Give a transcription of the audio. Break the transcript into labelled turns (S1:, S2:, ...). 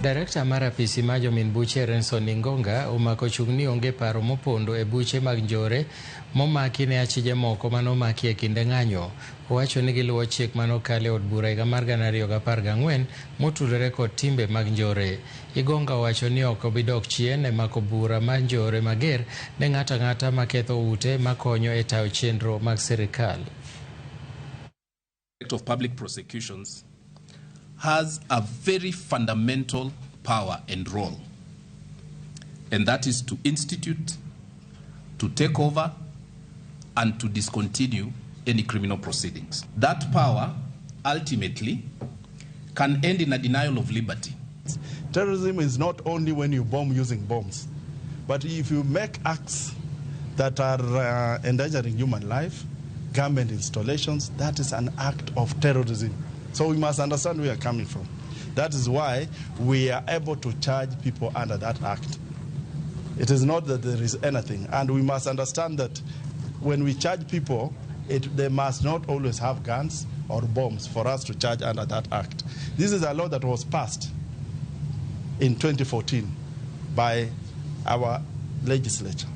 S1: Direkta mar apisi ma jomin buche Renson Ingonga omako chung' ni onge paro mopondo e buche mag njore momaki ne achije moko manomaki e kinde ng'anyo. Owacho ni giluwo chik manokal e od bura higa mar 2014 motudore kod timbe mag njore. Igonga owacho ni ok obi dok chien e mako bura mar njore mager ne ng'ato ang'ata maketho ute makonyo e tayo chenro mag sirikal.
S2: Of Public Prosecutions has a very fundamental power and role, and that is to institute, to take over, and to discontinue any criminal proceedings. That power ultimately can end in a denial of liberty.
S3: Terrorism is not only when you bomb using bombs, but if you make acts that are endangering human life, government installations, that is an act of terrorism. So we must understand where we are coming from. That is why we are able to charge people under that act. It is not that there is anything. And we must understand that when we charge people, they must not always have guns or bombs for us to charge under that act. This is a law that was passed in 2014 by our legislature.